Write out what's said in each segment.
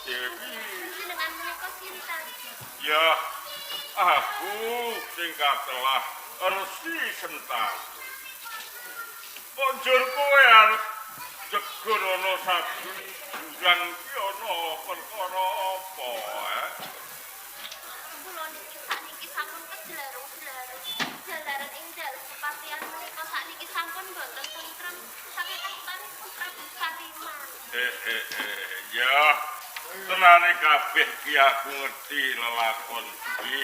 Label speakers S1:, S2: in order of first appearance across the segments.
S1: Dewi.
S2: Jenengan menika sinten?
S1: Ya, aku sing katelah Resi Sentanu. Kok njur kowe arep jegur ana sajroning jurang iki ana perkara apa, eh?
S2: Kula niki sakniki sampun kejelarung-jelarung. Jalaran ing dalem kepatihan menika sakniki sampun boten tentrem saking asmanipun Prabu Sariman.
S1: Ya, tenane kabeh ki aku ngerti lelakon iki.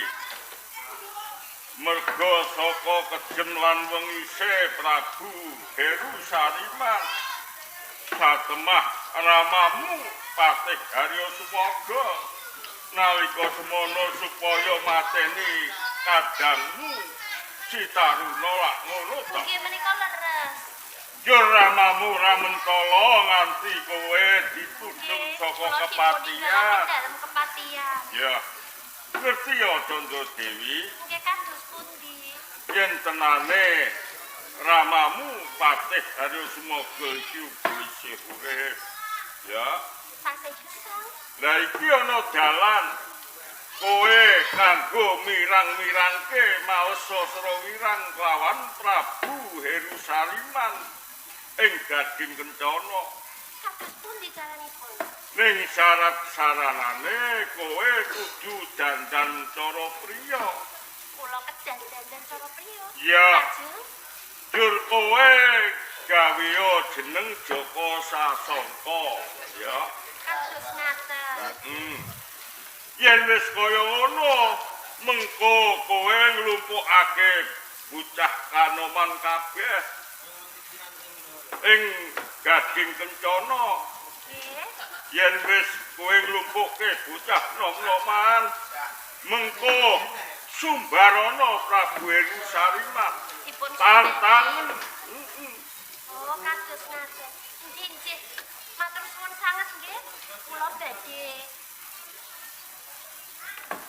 S1: Merga saka kejem lan wengise Prabu Heru Sariman satemah ramamu Patih Haryo Sumoga nalika semono supaya mateni kadangmu Si Taruna lak ngono ta.
S2: Nggih menika leres.
S1: Yo ramamu ra mentala nganti kowe ditudung saka kepatihan.
S2: Dalem kepatihan.
S1: Ya. Ngerti ya Candra Dewi,
S2: Nggih kados pundi?
S1: Yen tenane ramamu Patih Haryo Sumoga iki uga isih urip. Ya.
S2: Sasih gesang.
S1: Lah iki ana dalan kowe kanggo mirang-mirangke maos sastra wirang kelawan Prabu Heru Sariman ing Gading Kencana.
S2: Kados pundi caranipun?
S1: Ning syarat saranane kowe kudu dandan cara priya.
S2: Kula kedah dandan cara priya.
S1: Ya.
S2: Lajeng
S1: Jur kowe gaweya jeneng Jaka Sasangka, ya.
S2: Kados ngaten.
S1: Yen wis kaya ngono, mengko kowe nglumpukake bocah kanoman kabeh ing Gading Kencana.
S2: Nggih.
S1: Yen wis kowe nglumpukke bocah nom-noman, mengko sumbarana Prabu Heru Sariman.
S2: Dipun
S1: Tantangen.
S2: Oh, kados ngaten. Nggih, nggih. Matur suwun sanget nggih. Kula badhe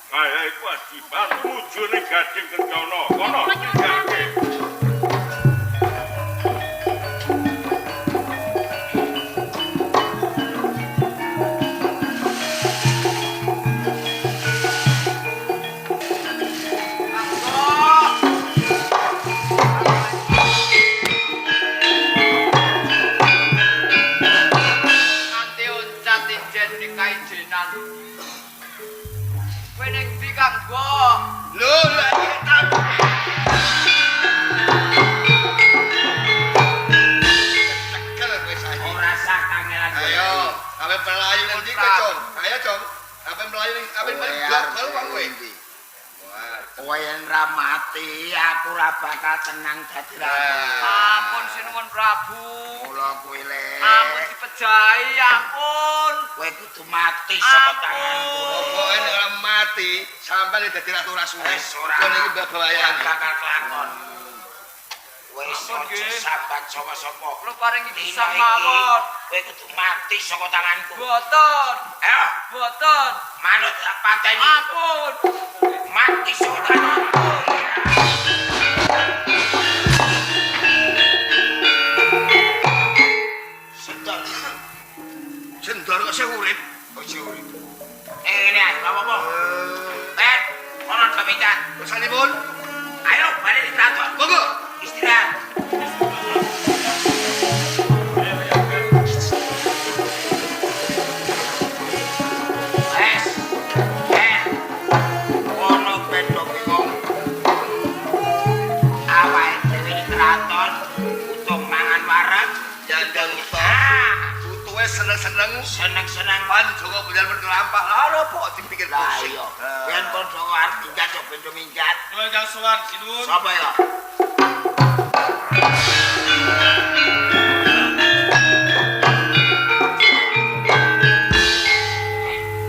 S1: Kaya iku ajiban tumuju ning Gading Kencana. Kono tinggalke.
S3: Nganti uncat ijen dikaijenan. Kowe ning ndi, Kang Go?
S4: Lho, lho iki tak. Cekel kowe saiki.
S5: Ora sah kangelan.
S4: Ayo, ape mlayu nang ndi kowe, Cong? Ayo, Cong. Ape mlayu ning ape mlayu blok kalau wong kowe. Wah.
S5: Kowe yen ra mati, aku ora bakal tenang dadi ratu.
S3: Ampun sinuwun Prabu.
S5: Mula kowe le.
S3: Ampun dipejahi, ampun.
S5: Kowe kudu mati saka tanganku.
S4: Pokoke nek ora mati, sampeyan dadi ratu ora suwe.
S5: Wis ora.
S4: Kon iki mbah
S5: Ora
S4: bayane.
S5: bakal kelakon. Wis
S3: Ampun,
S5: aja
S3: nggih.
S5: sambat sapa-sapa.
S3: Kula paringi
S5: Dina
S3: gesang
S5: iki,
S3: mawon.
S5: kowe kudu mati saka tanganku.
S3: Boten,
S5: Ayo,
S3: boten.
S5: Manut tak pateni.
S3: Ampun.
S5: Mati saka tanganku. Sendor.
S4: Sendor kok sing urip.
S5: Kok sing urip. Ngene ae, ora apa-apa. Kono demikian.
S4: Kesanipun,
S5: Ayo balik di kraton.
S4: monggo.
S5: Istirahat. Wes. Kono beda bingung. Awake dhewe di kraton butuh mangan wareg,
S4: Nyandang uta.
S5: Ah,
S4: Butuhe seneng-seneng.
S5: Seneng-seneng.
S4: Panjawa budal berkelampah. Lha apa kok dipikir
S5: Lah
S4: pusing.
S5: iya. Yen Pandhawa arep minggat ya ben minggat.
S6: Kula ingkang sowan sinuwun.
S5: Sapa ya?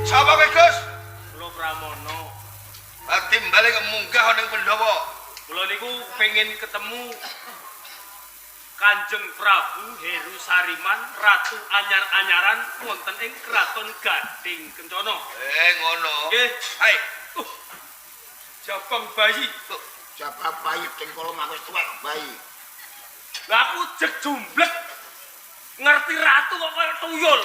S4: Sapa kowe, Gus?
S6: Kula Pramono.
S4: Timbale kok munggah ning Pandhawa.
S6: Kula niku pengen ketemu Kanjeng Prabu Heru Sariman, Ratu Anyar-Anyaran wonten ing Kraton Gading Kencana.
S4: Ngono.
S6: Nggih.
S4: Hai.
S6: Jabang bayi.
S5: Jabang bayi dengkul aku wis tuwek bayi.
S6: Lah aku jek jumblek. Ngerti ratu kok kaya tuyul.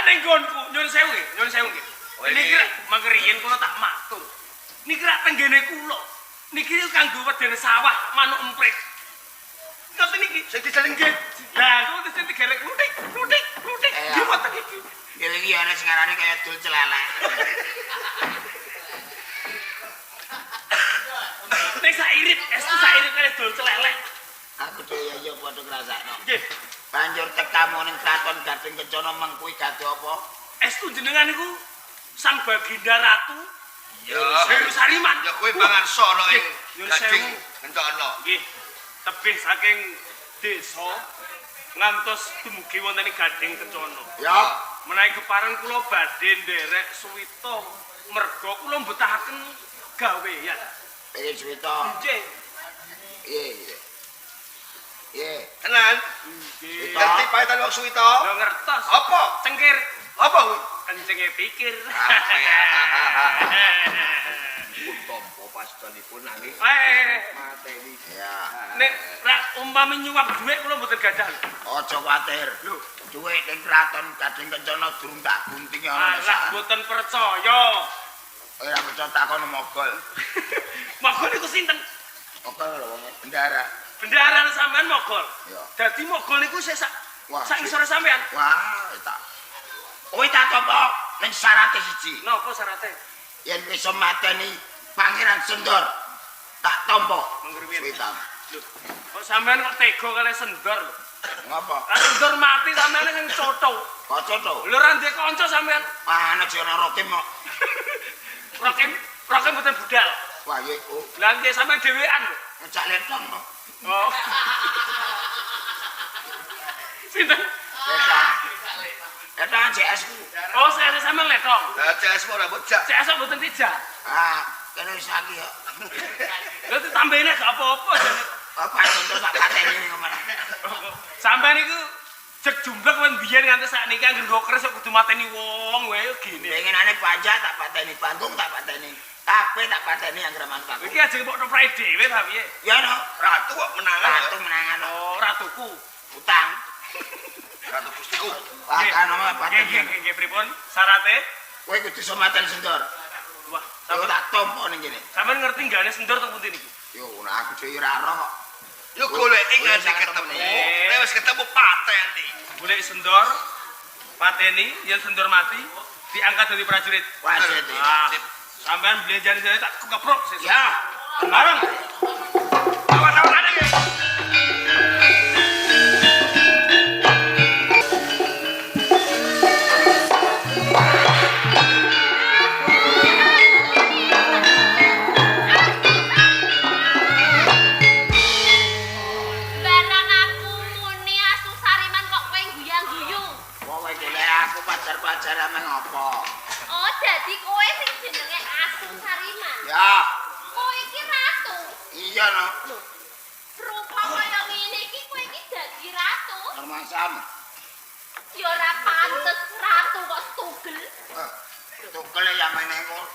S6: ning nggonku, nyuwun sewu nggih, nyuwun sewu nggih. Niki rak mangke riyin kula tak matur. Niki rak tenggene kula. Niki kanggo wedene sawah manuk emprit. Ngoten niki.
S4: Sing dijeling nggih.
S6: Lah, kok sing digerek klutik, klutik, klutik. Nggih wonten iki.
S5: Ya iki ana sing ngarani kaya dul celelek.
S6: Nek sak irit, estu sak irit kaya dul celelek.
S5: Aku dhewe ya padha ngrasakno.
S6: Nggih.
S5: Banjur tekamu ning kraton Gading Kencana mengkuwi gade apa?
S6: Estu jenengan niku Sang Baginda Ratu
S4: Ya.
S6: Heru Sariman.
S4: Ya kowe mangan sono ing
S6: Nyuwun
S4: Gading
S6: sewu.
S4: Kencana.
S6: Nggih. Tebih saking desa ngantos dumugi wonten ing Gading Kencana.
S5: Ya.
S6: Menawi kepareng kula badhe nderek suwita merga kula mbetahaken gawean.
S5: Pengen suwita.
S6: Nggih.
S5: Iya, iya. Iya.
S4: Tenan.
S6: Nggih.
S4: Ngerti pahitan wong suwita?
S6: Lho ngertos.
S4: Apa?
S6: Cengkir.
S4: Apa kuwi?
S6: Kencenge pikir.
S4: Pun tampa pastanipun nanging
S6: Eh,
S4: mateni.
S5: Ya.
S6: nek rak umpami nyuap dhuwit kula mboten gadah lho.
S5: Aja kuwatir.
S6: Lho,
S5: Dhuwit ning kraton Gading Kencana durung tak guntingi ana.
S6: alah mboten percaya.
S5: Ora percaya takon mogol.
S6: Mogol niku sinten?
S5: Mogol lho wong bendara.
S6: Bendaharane sampean mogol.
S5: Ya.
S6: Dadi mogol niku sik sak
S5: Wah,
S6: sak ngisore sampean.
S5: Wah, tak. Kowe tak tampa ning syarate siji.
S6: Napa syarate?
S5: Yen wis mateni Pangeran Sendor, tak tampa.
S6: Mengkriwit.
S5: Suwita.
S6: Lho, kok sampean kok tega kalih Sendor lho?
S5: Ngapa?
S6: Lah Sendor mati sampean sing cotho.
S5: Kaca to.
S6: Lho ora ndek kanca sampean.
S5: Ana jane rokim kok.
S6: Rokim, rokim mboten budal.
S5: Wah, ya iku
S6: Lah nggih sampean dhewean lho.
S5: ngejak letong no.
S6: Oh. Sinten?
S5: Letong. Letong CS ku.
S6: Oh, saya sampean letong.
S4: Lah CS ora bocah.
S6: CS kok mboten tijak.
S5: Ah, kene wis lagi ya.
S6: Lha ditambahine gak apa-apa jane.
S5: Apa contoh tak pateni ngomong.
S6: Sampean niku jek jumblek men biyen nganti sakniki anggere nggo keris kok kudu mateni wong wae gini.
S5: Pengenane panjang tak pateni, panggung tak pateni. Kabeh tak pateni anggere manut aku.
S6: Iki ajeng mbok toprake dhewe ta piye?
S5: Ya no,
S4: Ratu kok menangan.
S5: ratu menangan no.
S6: Oh, ratuku.
S5: Utang.
S4: Ratu Gustiku.
S5: Wah, kan omah
S6: Nggih,
S5: pateni.
S6: nggih, nggih, pripun? Syarate?
S5: Kowe kudu iso mateni Sendor.
S6: Wah,
S5: Yo
S6: sampean
S5: tak tampa ning kene.
S6: sampean ngerti nggane Sendor teng pundi niki?
S5: Yo ora aku dhewe ora roh kok.
S4: Yo goleki nganti ketemu. Nek wis ketemu pateni.
S6: Golek Sendor, pateni, yen Sendor mati diangkat dadi prajurit.
S5: Wah, sete.
S6: Ah, sampean belanjane tak keprok sesuk.
S5: Ya.
S6: Bareng.
S4: Awas-awas iki.
S2: Barang aku muni asu Sariman kok kowe guyang-guyu.
S5: Kowe golek aku pacar-pacaran meng apa?
S2: Oh, dadi kowe sing jenenge asu Sariman.
S5: Ya,
S2: Kowe iki ratu.
S5: iya no.
S2: Lho. Rupa kaya ngene iki kowe iki dadi ratu.
S5: Termasam.
S2: Ya ora pantes ratu kok tugel.
S5: Eh, tukel ya meneh kok.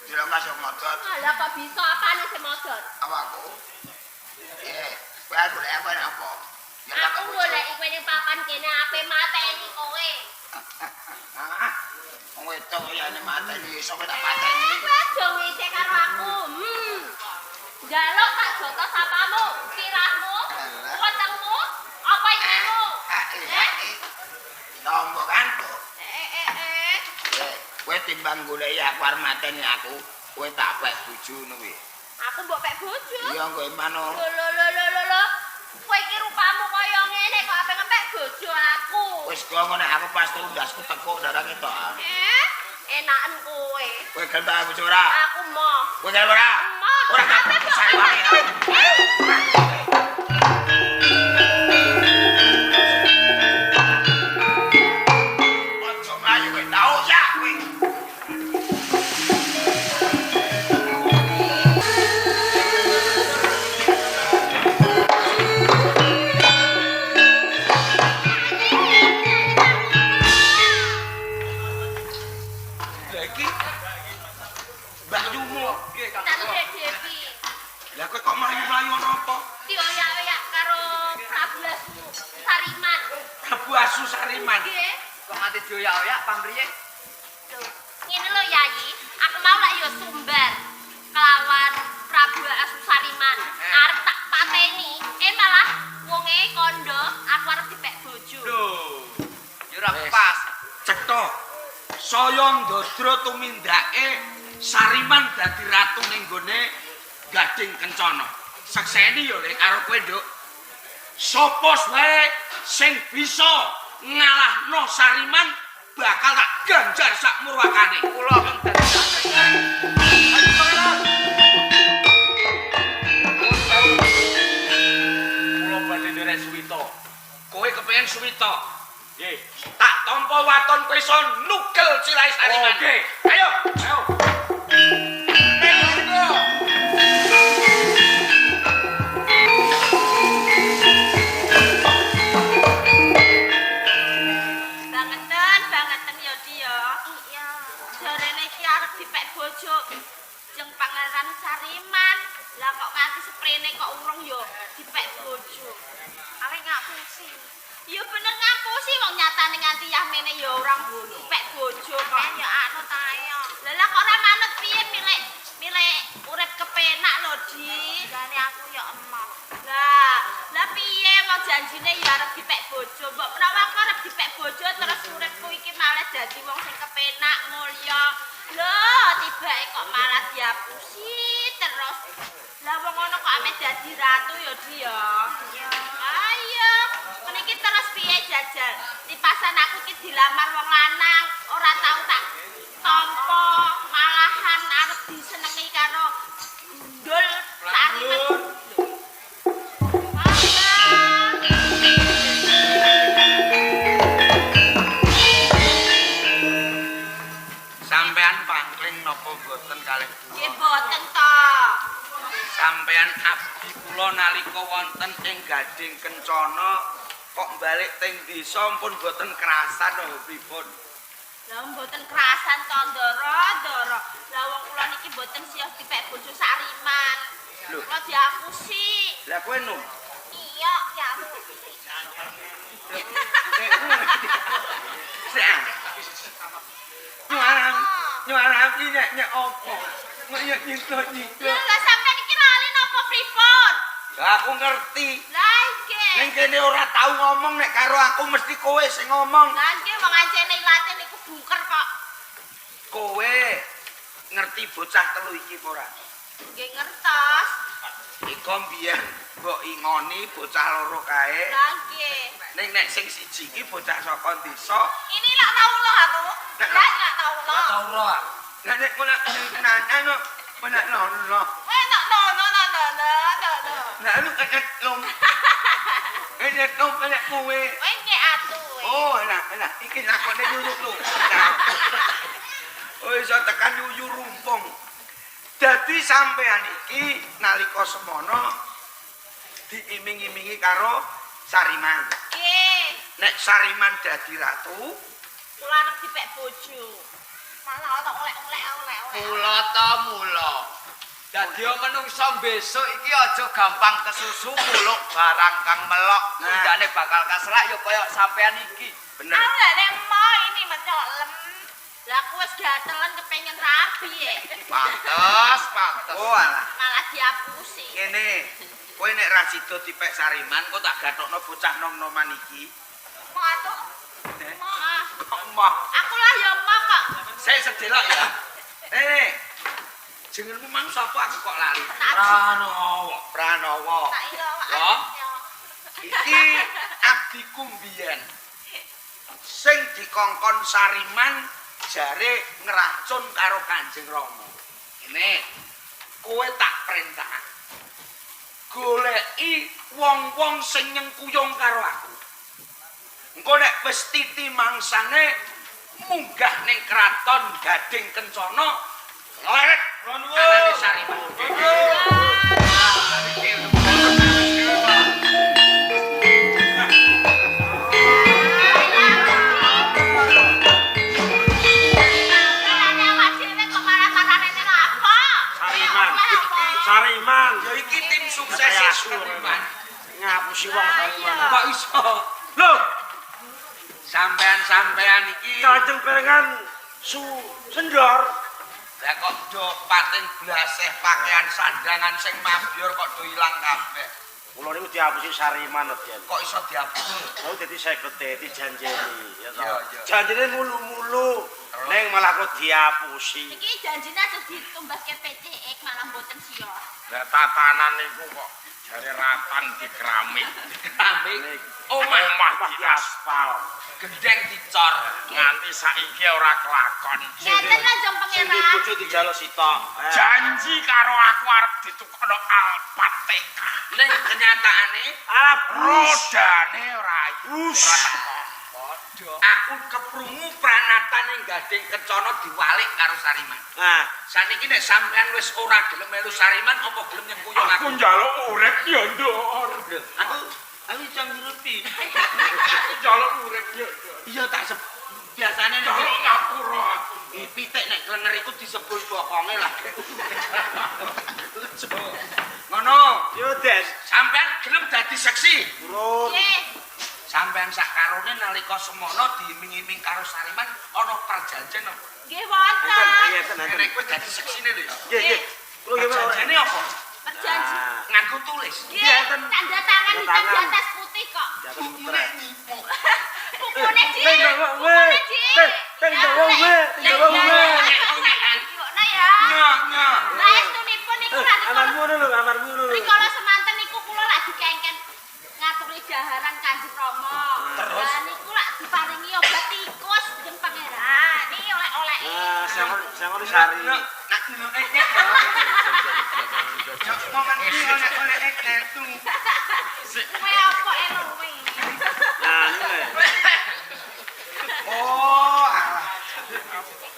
S5: Dilongkas yo modot
S2: Alah kok bisa apane sing modot?
S5: awakku. Eh, kowe golek aku nek apa? Ya tak
S2: Aku goleki kowe ning papan kene ape mateni kowe.
S5: Ah, wong wedok ya nek mateni iso kowe tak pateni.
S2: Eh, kowe aja ngece karo aku. Njaluk tak jotos apamu, sirahmu, wetengmu, apa ikimu?
S5: Ah, iya. Tombo kan kok.
S2: Eh eh eh.
S5: Eh, kowe timbang goleki aku arep mateni aku, kowe tak pek bojo ngono kuwi.
S2: Aku mbok pek bojo.
S5: Iya kowe mano.
S2: Lho lho lho lho lho lho. Kowe iki rupamu kaya ngene kok ape ngepek bojo aku.
S5: Wis kok ngono aku pas turu ndasku tekuk darah ketok.
S2: Eh, enaken kowe.
S5: Kowe gelem tak bojo ora?
S2: Aku moh.
S5: Kowe gelem ora?
S2: Moh.
S5: Ora tak
S2: Ape mbok
S5: sari wae. Ojo mlayu kowe tau ya kowe.
S6: Lah iki Mbah Yumo. Nggih, Kang.
S2: Tak Devi.
S4: Lah kowe kok mlayu-mlayu ana apa?
S2: Dioyak-oyak karo Prabu Asu Sariman.
S4: Prabu Asu Sariman.
S2: Nggih,
S3: Kok nganti dioyak-oyak pamriye?
S2: Lho, ngene lho Yayi, aku mau lak ya sumbar kelawan Prabu Asu Sariman. Arep tak pateni, malah wonge kondo aku arep dipek bojo.
S3: Lho. Ya ora pas.
S5: Cetha. Saya ndadra tumindake Sariman dadi ratu ning gone Gading Kencana. Sekseni ya lek karo kowe, Nduk. Sapa wae sing bisa ngalahno Sariman bakal tak ganjar sak murwakane.
S3: Kula kang dadi Ayo pangeran. Kula badhe nderek suwita.
S5: Kowe kepengin suwita.
S1: Nggih.
S5: Tak tampa waton kowe iso nugel sirahe Sariman.
S1: Oke.
S5: Ayo.
S1: Ayo.
S2: Bangeten, bangeten ya Di ya. Iya. Jarene iki arep dipek bojo jeng Pangeran Sariman. Lah kok nganti seprene kok urung ya dipek bojo. Arep ngapusi. Ya bener ngapusi wong nyatane nganti yahmene ya ora dipek bojo kok. Ya anut ae. Lah lah kok ora manut piye milih milih urip kepenak lho Di. Jane aku ya emoh. Lah, lah piye wong janjine ya arep dipek bojo. Mbok menawa aku arep dipek bojo terus uripku iki malah dadi wong sing kepenak mulya. Lho, tibake kok malah diapusi terus. Lah wong ngono kok ame dadi ratu ya Di ya. Iya. Ayo, meniki terus piye jajal? Tipasan aku iki dilamar wong lanang, ora tau tak tampa, malahan arep disenengi karo gundul Sariman.
S5: Sampean pangkling napa mboten kalih kula?
S2: Nggih boten to.
S5: Sampean abdi kula nalika wonten ing Gading Kencana kok balik teng desa pun mboten kerasan lho pripun.
S2: Lah mboten kerasan to, Ndara, Ndara. Lah wong kula niki mboten siap dipek bojo Sariman.
S5: Lho.
S2: Kula diapusi.
S5: Lah kowe nu.
S2: Iya, diapusi.
S5: Nyuaram, nyuaram iki nek nek opo? Nek nek nyinto.
S2: Lah sampean iki lali napa pripun?
S5: Lah aku ngerti.
S2: Lah nggih.
S5: Ning kene ora tau ngomong nek karo aku mesti kowe sing ngomong.
S2: Lah nggih wong ancene ilate niku bungker kok.
S5: Kowe ngerti bocah telu iki apa ora?
S2: Nggih ngertos.
S5: Iko mbiyen mbok ingoni bocah loro kae.
S2: Lah nggih.
S5: Ning nek sing siji iki bocah saka desa.
S2: Ini lak tau loh aku. Lah lak tau loh.
S6: Tau ora?
S5: Lah nek kono nang nek nono.
S2: Weh no no no no no no no.
S5: Lah lu nek lom. Nek lom nek kowe.
S2: Weh nggih atu.
S5: Oh, lah lah iki lakone yuyu lho. Oh iso tekan yuyu rumpung. Dadi sampean iki nalika semono diiming-imingi karo Sariman.
S2: Nggih.
S5: Nek Sariman dadi ratu,
S2: Kula arep dipek bojo. Malah tok oleh-oleh oleh-oleh.
S3: Mula ta mula. Dadi menungsa besok iki aja gampang kesusu muluk barang kang melok. Undane bakal kaselak ya kaya sampean iki.
S5: Bener.
S2: Aku lah nek mau ini mencolem. Lah aku wis gatelen kepengen rabi ya.
S3: Pantes, pantes.
S5: Oh alah.
S2: Malah diapusi.
S5: Ngene, kowe nek ra sida dipek Sariman, kok tak gathokno bocah nom-noman iki.
S2: Mau atuh. Mau ah.
S5: Kok moh.
S2: Aku lah ya mau kok.
S5: Saya sedelok ya. Jenengmu mang sapa aku kok lali?
S6: Pranowo.
S5: Pranowo.
S2: Tak iya.
S5: Wah. Iki abdiku mbiyen. Sing dikongkon Sariman jare ngracun karo Kanjeng Rama. Ngene, kowe tak perintah. Goleki wong-wong sing nyengkuyung karo aku. Engko nek wis titi mangsane munggah ning kraton Gading Kencana, leret anane Sariman.
S1: Sariman. Sariman.
S5: Ya iki tim sukses Sariman.
S1: Ngapusi wong Sariman.
S5: Kok iso?
S1: Lho.
S5: Sampean-sampean iki
S7: Kanjeng Pangeran Su Sendor.
S5: Lah kok do pating blaseh pakaian sandangan sing mabyur kok do ilang kabeh.
S7: Kula niku diapusi Sariman, Den.
S5: Kok iso diapusi?
S7: Aku dadi 50 dijanjeni, ya toh.
S5: Iya, iya.
S7: Janjine mulu-mulu, ning malah kok diapusi.
S2: Iki janjine aja ditumbaske PCX malah mboten siyo.
S1: Lah tatanan niku kok jare ratan di keramik.
S5: Keramik, omah
S1: Omah di aspal.
S5: Gendeng dicor.
S1: Nganti saiki ora kelakon.
S2: Ngeten lho Jeng
S7: Sing
S2: Pangeran.
S7: bojo dijaluk sitok.
S1: Janji karo aku arep ditukokno Alphard TK.
S5: Ning kenyataane
S7: Alah brus.
S1: Rodane ora ayu.
S7: Brus.
S5: Padha. Aku keprungu pranatan ing Gading Kencana diwalik karo Sariman.
S7: Nah,
S5: Saniki nek sampean wis ora gelem melu Sariman apa gelem nyengkuyung
S1: Aku
S5: aku?
S1: njaluk urip ya, Nduk.
S5: Aku iso nguruti.
S1: Aku njaluk urip ya, Nduk.
S5: Iya tak biasane nek
S1: Njaluk ngapura aku.
S5: pitik nek klenger iku disebul bokonge lah. Ngono,
S7: yo Den.
S5: sampean gelem dadi seksi.
S7: Urut.
S2: Nggih.
S5: Sampean sak karone nalika semono diiming-iming karo Sariman ana perjanjian apa?
S2: Nggih wonten.
S7: Enten, enten, enten.
S5: Nek kowe dadi seksine lho ya.
S7: Nggih, nggih. Kula nggih
S5: Perjanjiane apa?
S2: Perjanjian.
S7: Nah,
S5: Nganggo tulis.
S2: Nggih,
S7: enten.
S2: tanda tangan hitam di
S7: Tangan.
S2: atas putih kok.
S7: Di atas putra.
S2: Pukune Ji.
S7: Teng dawa we.
S2: Pukune Ji.
S7: Teng teng dawa we, teng dawa we.
S2: Ngono ya.
S5: Nyo, nyo.
S2: Lah estunipun niku nalika
S7: Amarmu ngono lho, amarmu ngono lho.
S2: rikala semanten niku kula lak dikengken ngaturi jaharan Kanjeng Rama.
S5: Terus?
S2: Lah niku lak diparingi obat tikus Jeng Pangeran. Niki oleh-oleh.
S7: Nah, sangon sari.
S5: Nak nyo eh nek. Yo momen iki oleh-oleh eh tu.
S2: Kowe apa elowe?
S7: Nah, niku.
S5: Oh, alah.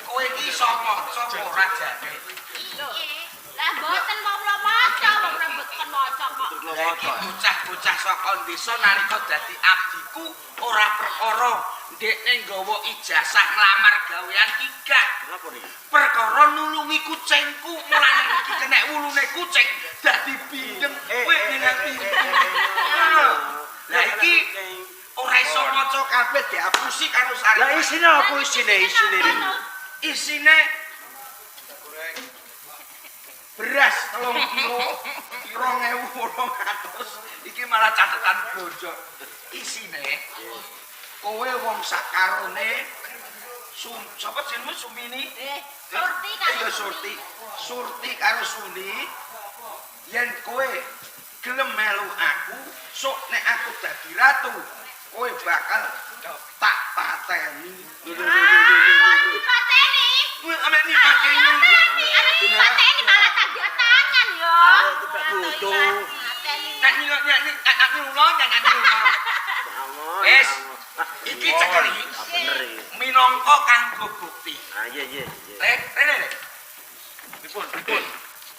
S5: Kowe iki iso maca apa ora jane?
S2: Iya. Lah mboten wong kula maca, wong rambut kon maca kok.
S5: Lah iki bocah-bocah saka desa nalika dadi abdiku ora perkara ndekne nggawa ijazah nglamar gawean iki gak.
S7: Kenapa niki?
S5: Perkara nulungi kucingku, mulane iki kenek wulune kucing dadi bindeng kowe ning ati. Lah iki ora iso maca kabeh diapusi karo
S7: Lah
S5: Sariman.
S7: isine apa isine isine?
S5: Isine beras 3 kilo 2.200 iki malah catatan blonjo. Isine kowe wong sakarone sapa jenengmu Sumini?
S2: Surti karo
S5: Iya Surti. Surti karo Suni yen kowe gelem melu aku, sok nek aku dadi ratu, kowe bakal tak pateni.
S2: Ah, dipateni.
S5: Kowe ame nipateni.
S2: Pateni, arep dipateni malah tanda tangan yo.
S7: Bodoh.
S2: Pateni.
S5: Nek nyilok nek nek nyulo nek nyulo. Wis, iki cekeli
S7: Bener iki.
S5: minangka kanggo bukti.
S7: Ah iya iya iya.
S5: Rek, rene rek.
S6: Pripun, pripun?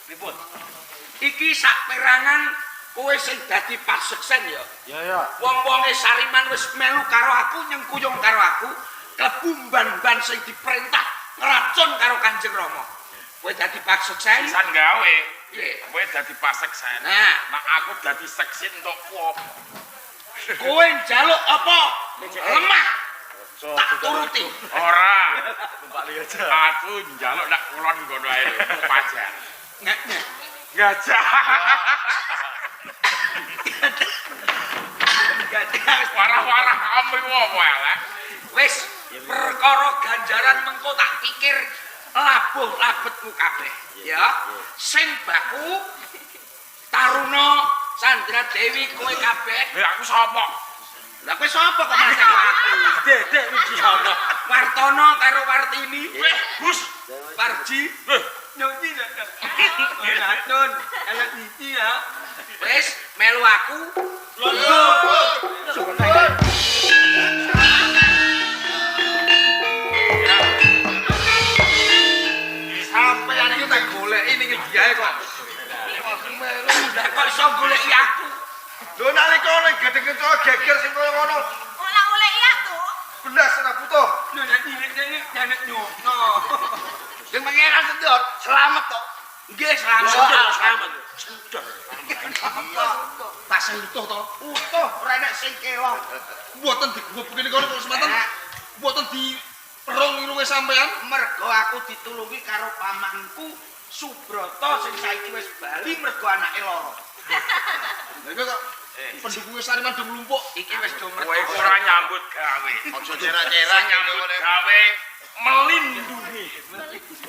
S6: Pripun?
S5: Iki sak perangan kowe sing dadi paseksen ya.
S7: Ya ya.
S5: Wong-wonge Sariman wis melu karo aku, nyengkuyung karo aku, klebu mban-mban sing diperintah ngracun karo Kanjeng Rama. Kowe dadi paseksen.
S1: Pisan gawe.
S5: Piye?
S1: Kowe dadi paseksen.
S5: Nah,
S1: Nah aku dadi seksi entuk apa?
S5: kowe njaluk apa? Lemah tak turuti.
S1: Ora. Aku njaluk nak kulon ngono ae lho, pajar.
S5: Nek nek.
S1: Gajah. Warah-warah kamu iku apa elek?
S5: Wis perkara ganjaran mengko tak pikir labuh labetmu kabeh ya. Sing baku Taruna Sandra Dewi kowe kabeh.
S1: Lha aku sapa?
S5: Lah kowe sapa kok malah aku?
S7: Dedek Wijiana.
S5: Wartono karo Wartini.
S1: Weh, Gus.
S5: Parji.
S1: Weh,
S5: Nyonyi Natun, elek iki ya. Wis melu aku. Sampeyan iki tak goleki ning endi ae kok. Lah kok iso goleki aku?
S4: Lho nalika ana gedhe kencana geger sing kaya ngono,
S2: Ora goleki aku.
S4: belas ora butuh.
S5: Nek nek nek nyono.
S4: Sing pangeran sendor, selamat to.
S5: Nggih, selamat.
S7: Selamat.
S5: Tasih utuh to.
S4: Utuh ora enek sing kelong. Mboten diguwep kene kono kok semanten. pendukungnya sampean?
S5: Mergo aku ditulungi karo pamanku Subrata sing saiki wis bali mergo anake lara.
S4: Lha iki kok pendukungnya Sariman do nglumpuk.
S5: Iki wis do
S1: Kowe ora nyambut gawe.
S4: Aja cerah-cerah
S1: Nyambut gawe melindungi.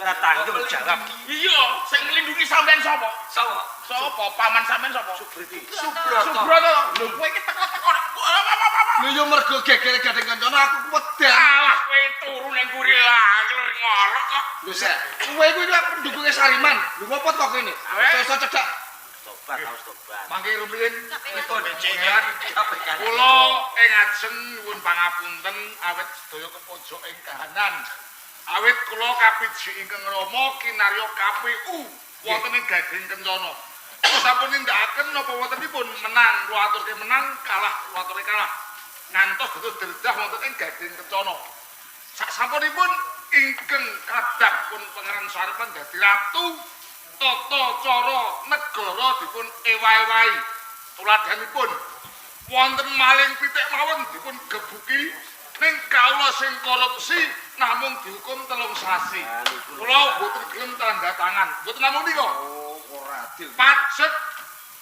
S7: Ora tanggung jawab.
S1: Iya, sing nglindungi sampean sapa?
S3: Sapa?
S1: Sapa? Paman sampean sapa?
S5: Subrata.
S1: Subrata. Lho kowe iki teko-teko.
S4: Lho yo mergo gegere Gading Kencana aku kuweden.
S1: Alah kowe turu ning mburi langler ngorok kok.
S4: Lho sek, kowe kuwi lak pendukungnya Sariman. Lho ngopo to kene? Iso cedhak.
S7: Tobat harus tobat.
S4: Mangke rumiyin
S1: Kula ing ajeng nyuwun pangapunten awit sedaya kepojok ing kahanan. Awit kula kapiji ingkang Rama kinarya KPU wonten ing Gading Kencana. Kula sampun nindakaken napa wontenipun menang, kula aturke menang, kalah kula aturke kalah. Ngantos dados derdah wonten ing Gading Kencana. Sak sampunipun ingkang kadhap pun Pangeran Sariman dadi ratu, tata cara negara dipun ewa-ewahi. Tuladhanipun wonten maling pitik mawon dipun gebuki ning kawula sing korupsi namung dihukum 3 sasi. Kula mboten gelem tanda tangan. Mboten namung nika.
S4: Oh, ora adil.
S1: Pajek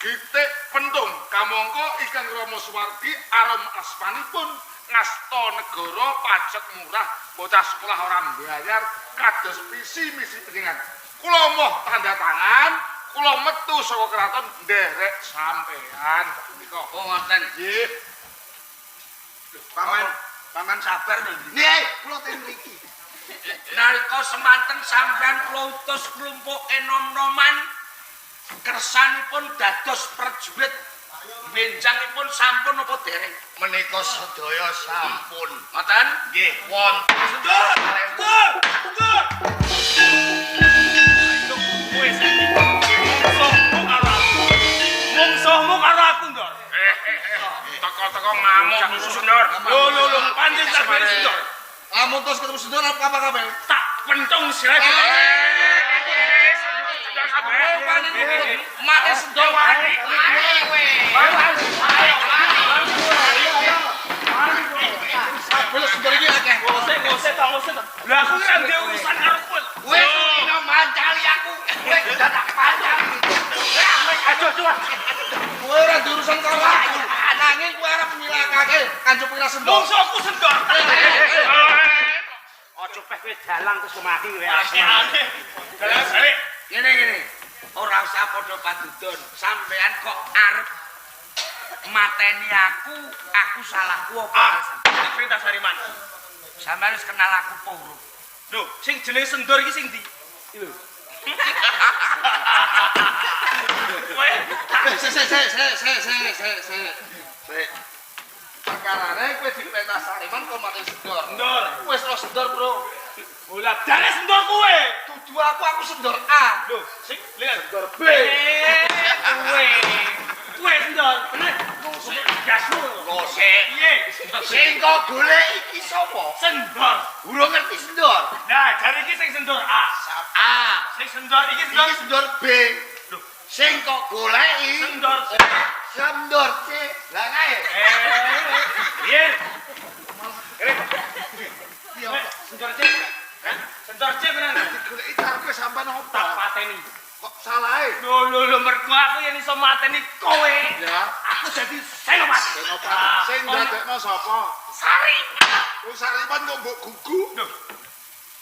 S1: gitik pentung kamangka ingkang Rama Suwardi arum asmanipun ngasta negara pajek murah, bocah sekolah ora mbayar kados visi misi panjenengan. Kula moh tanda tangan, kula metu saka kraton nderek sampean. Nika.
S3: Oh ngoten.
S1: Nggih.
S5: Paman, paman sabar to.
S4: Nih, kula ten mriki.
S5: Nalika semanten sampean kula utus klumpuke nom-noman kersanipun dados prajurit benjangipun sampun apa dereng?
S4: Menika sedaya sampun.
S5: Ngoten?
S4: Nggih, wonten.
S6: Sendor! Sendor! Sendor! Kowe saiki mungsuhmu karo aku. Mungsuhmu karo aku, Ndor.
S1: Teko-teko ngamuk Sundor.
S6: Lho lho lho, pancen tak beri Sendor.
S4: Lamun terus ketemu Sendor apa kabeh?
S6: Tak pentung sirahe.
S5: Mate sendor wani.
S4: Kabeh Sendor iki akeh.
S6: Ngose to, ngose to. Lah aku ora ndek urusan karo kowe.
S5: Kowe ino mancali aku. Kowe dadak pancali.
S6: Aduh, aduh.
S4: Kowe ora urusan karo aku. Nanging kowe arep nyilakake Kanjeng Pangeran Sendor.
S6: Mungsuhku Sendor.
S7: Aja peh kowe dalang terus mati kowe.
S6: Aneh. Dalang balik.
S5: Ngene ngene. Ora usah padha padudon. Sampean kok arep mateni aku, aku salahku apa?
S6: Perintah Sariman.
S5: Sampeyan wis kenal aku apa urung?
S6: Lho, sing jenenge Sendor iki sing ndi? Lho. Kowe
S4: Sik sik sik sik sik sik sik sik. Sik. Perkarane kowe diperintah Sariman kok mati Sendor.
S6: Sendor.
S4: Wis ora Sendor, Bro.
S6: Bola dane Sendor kowe.
S4: Dudu aku Sendor A.
S6: Lho, sing lihat.
S4: Sendor B.
S6: Kowe. Kowe Sendor. Bener. Gasmu.
S5: Ngose.
S6: Piye?
S5: Sing kok golek iki sapa?
S6: Sendor.
S5: Urung ngerti Sendor.
S6: Nah, jare iki sing Sendor A.
S5: A.
S6: Sing Sendor iki Sendor.
S4: Iki Sendor B.
S5: Sing kok goleki
S6: Sendor C.
S5: Sendor C. Lah kae.
S6: Piye?
S4: Iya.
S6: Sendor C. Sendor C bener.
S4: Digoleki karepe sampean
S6: Tak
S4: apa?
S6: pateni.
S4: Kok salahe?
S6: Lho lho lho mergo aku yen iso mateni kowe.
S4: Ya.
S6: Aku dadi senopati.
S4: Senopati. Sing ndadekno sapa?
S6: Sariman.
S4: Wong Sariman kok mbok gugu?
S6: Lho.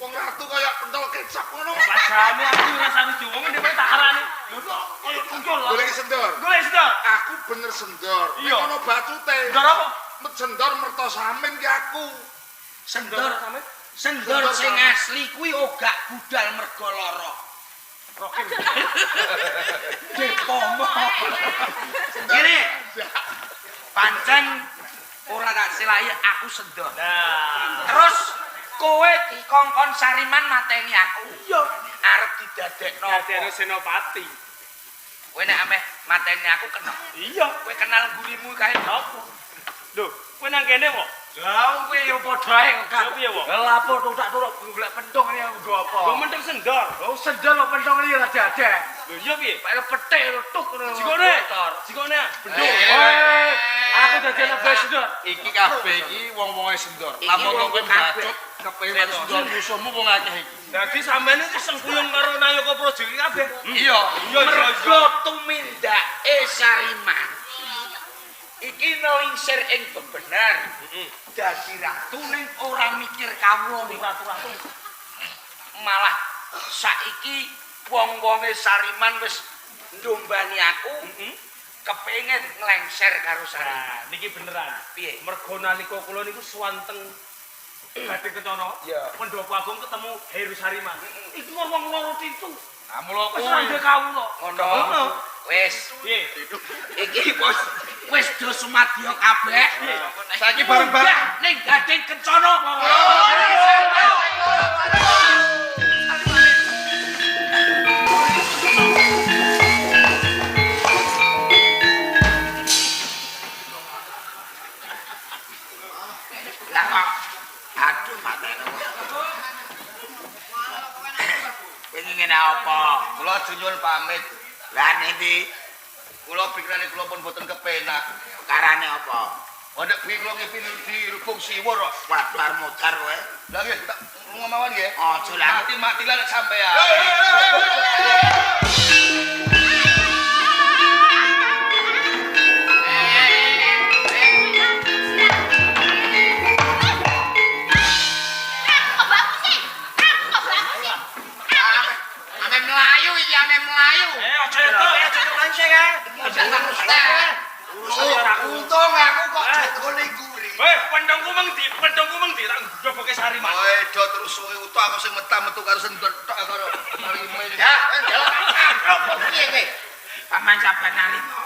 S4: Wong ratu kaya pentol kecap ngono.
S6: Wajahmu aku ora sanggup diomong nek tak arani. Lho kok kaya tungkul.
S4: Goleki Sendor.
S6: Golek Sendor.
S4: Aku bener Sendor. Nek
S6: Iya.
S4: ono bacute.
S6: Sendor apa?
S4: Sendor Mertosamin ki aku.
S5: Sendor. Sendor sing asli kuwi ogak budal mergo lara. Depomo. Ngene. Pancen ora tak selai aku Sendor.
S6: Nah.
S5: Terus kowe dikongkon Sariman mateni aku.
S6: Iya.
S5: Arep didadekno
S6: Dadekno
S5: apa?
S6: senopati.
S5: Kowe nek ameh mateni aku kena.
S6: Iya.
S5: Kowe kenal gurimu kae
S6: Apa? Lho, kowe nang kene kok.
S3: Lah kowe ya padha ae kok.
S6: Lha piye, Wak?
S3: Lah lapo tutak-tutuk golek pentung iki nggo apa?
S6: Nggo mentung Sendor.
S3: Oh sendor kok pentung iki ora jadek.
S6: Lho iya piye?
S3: Pak petik tuk ngono.
S6: Jikone. Jikone. Bendung.
S4: Eh.
S6: Aku dadi anak buah Sendor.
S4: Iki kabeh iki wong-wonge Sendor. Lamun
S5: wong
S4: kowe
S5: kabeh.
S4: mbacut kepengin mati Sendor musuhmu wong akeh iki.
S6: Dadi sampeyan iki sengkuyung karo Nayaka Praja iki kabeh.
S4: Iya.
S6: Iya, iya, iya.
S5: Mergo tumindake Sariman. Iki nelingsir ing bebener. Dadi ratu ning ora mikir kawula ratu-ratu. Malah saiki wong-wonge Sariman wis ndombani aku. Kepengin nglengser karo Sariman.
S6: Nah, niki beneran.
S5: Piye?
S6: Mergo nalika kula niku suwanteng Gading Kencana.
S5: Iya.
S6: Pendopo Agung ketemu Heru Sariman. Iku wong loro titu.
S4: Nah, mula
S6: Wis ora
S4: kuwi.
S6: ndek kawula.
S4: Ngono.
S5: Wis,
S6: Piye?
S5: iki wis wis do sumadya kabeh.
S4: Saiki bareng-bareng
S5: Munggah ning Gading Kencana. Lah kok aduh matene. Kowe ngene apa?
S4: Kula nyuwun pamit.
S5: Lah nanti
S4: Kula pikirane kula pun boten kepenak.
S5: perkarane apa?
S4: Oh nek bengi kula ngipi dirubung siwur kok.
S5: Waduh arep modar kowe.
S4: Lah nggih tak lunga mawon nggih.
S5: Aja lah.
S4: Mati-mati lah nek sampean.
S2: Aku kok baku sih? Aku kok baku sih?
S5: Ame mlayu iki ame mlayu.
S6: Eh, aja itu, aja itu lanceng eh.
S7: Untung aku kok jago ning guri.
S6: Weh, pendongku meng di, pendongku meng di tak njoboke Sariman.
S4: Kowe do terus suwe utuh aku sing metu karo sendor tok karo Sariman.
S5: Ya, ndelok piye kowe? Paman sabar narima.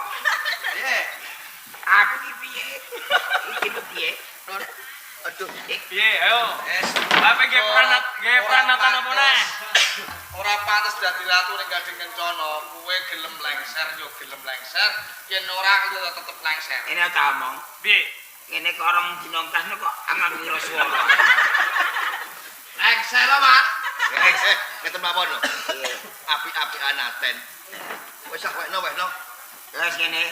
S4: Piye?
S5: Aku iki piye? Iki piye?
S4: Aduh.
S6: Piye, ayo.
S4: Es.
S6: Apa nggih pranat, nggih pranatan apa neh?
S4: Ora pantes dadi ratu ning Gading Kencana. Kowe gelem lengser yo gelem lengser, yen ora yo tetep lengser.
S5: Ini tak omong.
S6: Piye?
S5: Ngene kok orang dina engkas kok angan wira swara.
S4: Lengser lho, Pak. Ngeten mawon lho. Apik-apikan aten. Wis ah wekno wekno.
S5: Wis ngene.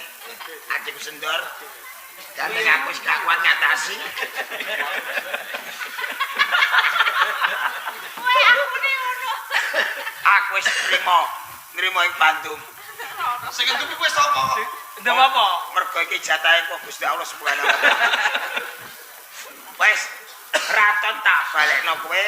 S5: Adikku Sendor. Dan aku wis gak kuat ngatasi.
S2: Kowe aku muni ngono.
S5: Aku wis nrimo, nrimo ing Bandung.
S4: Sing ngetupi kowe sapa kok?
S6: Ndem apa?
S5: Mergo iki jatahe kok Gusti Allah Subhanahu wa taala. Wis raton tak balekno kowe,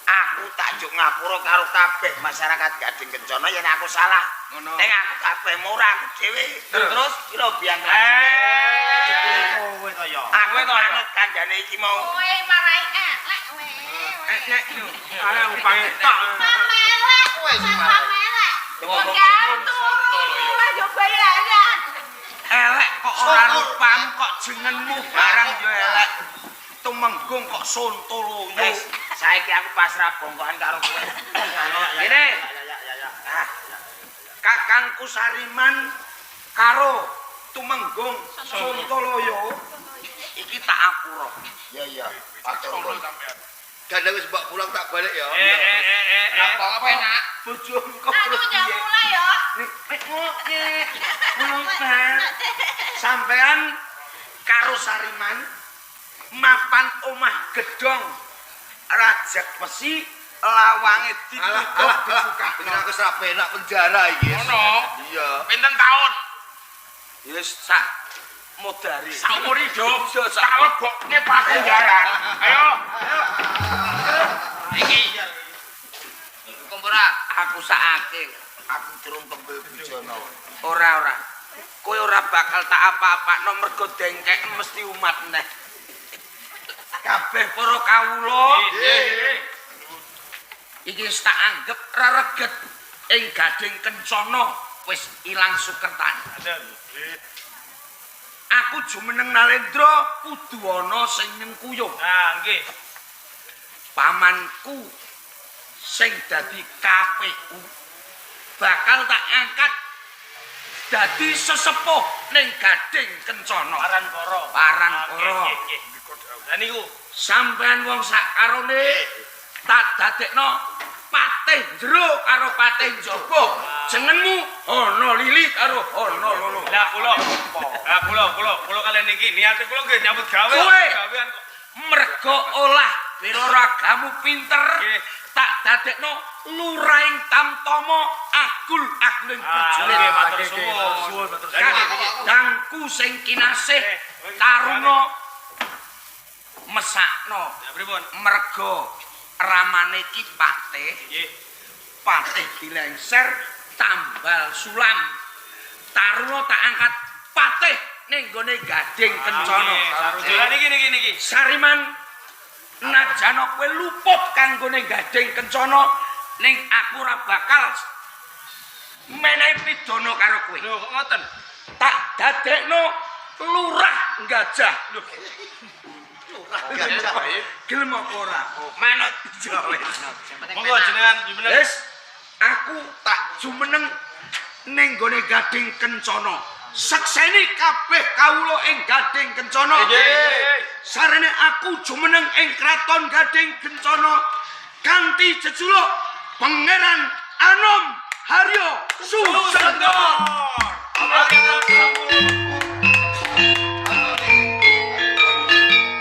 S5: aku tak njuk ngapura karo kabeh masyarakat Gading Kencana yen aku salah.
S4: Ngono.
S5: Ning aku kabeh murah aku dhewe.
S6: Terus?
S5: Iki lho biang
S6: Eh,
S7: Kowe to ya.
S5: Aku
S6: kowe to ya.
S5: manut kandhane iki mau.
S2: Kowe marai elek kowe.
S6: Eh, ayo upange tok.
S2: Mama elek. Mama elek. Kok turu lah yo bayaran.
S5: Elek kok ora rupamu kok jenengmu barang yo elek. Tumenggung kok sontoloyo. Wis, saiki aku pasrah bongkokan karo kowe. Ngene. Ah. Kakangku Sariman karo Tumenggung Sontoloyo iki tak apura.
S7: Iya iya. Matur nuwun.
S4: Gandeng wis mbok pulang tak balik ya.
S6: Eh, eh, eh, eh, eh.
S4: Apa enak?
S5: Bojomu kok
S2: Aku
S5: terus
S2: njak
S5: piye?
S2: mulai yo.
S5: Nek ngono ta. Sampean karo Sariman mapan omah gedhong rajak besi lawange
S4: Alah,
S5: ditutup
S4: alah, alah.
S5: dibuka.
S4: Pengen aku wis ra penak penjara iki.
S1: Ngono.
S4: Iya.
S1: Pinten taun?
S5: Ya sak modari.
S1: Saumur hidup.
S5: Iya, sak-
S1: Tak lebokke penjara. Ayo. Iki. Hukum ora?
S5: Aku sakake.
S7: Aku durung kembel bujana.
S5: Ora ora. Kowe ora bakal tak apa-apakno mergo dengkek mesti umat neh. Kabeh para kawula iki wis tak anggep rereget ing Gading Kencana wis ilang sukertan. Aku jumeneng Nalendra kudu ana sing nyengkuyung.
S6: Nah, nggih.
S5: Pamanku sing dadi KPU bakal tak angkat dadi sesepuh ning Gading Kencana.
S6: Paran Koro.
S5: Paran Koro.
S6: Nggih, nggih. Lah niku
S5: Sampean wong sak karone tak dadekno patih Patih jero karo patih njaba. Jenengmu ana lili karo ana lolo.
S6: Lah kula. Lah kula kula kula kalian niki niate kula nggih nyambut gawe.
S5: Kowe.
S6: Gawean kok.
S5: Mergo olah wiraragamu pinter,
S6: Nggih.
S5: tak dadekno lurahing Tamtama agul aguling
S6: Ah,
S5: prajurit.
S6: nggih matur suwun.
S5: Kadangku sing kinasih taruna mesakno.
S6: Ya pripun?
S5: Mergo ramane iki patih,
S6: Nggih.
S5: patih dilengser tambal sulam. Taruna tak angkat patih ning gone Gading Kencana.
S6: Sarujulan niki niki niki.
S5: Sariman, najana kowe luput kanggone Gading Kencana, ning aku ora bakal menehi pidana karo kowe.
S6: Lho kok ngoten?
S5: Tak dadekno lurah Gajah.
S6: Lho.
S4: Gajah.
S5: Gelem apa ora? Manut.
S6: Monggo jenengan jumeneng.
S5: Wis, aku tak jumeneng ning gone Gading Kencana. Sekseni kabeh kawula ing Gading Kencana. Sarene aku jumeneng ing kraton Gading Kencana kanthi jejuluk Pangeran Anom Haryo Susendor.
S6: Susendor.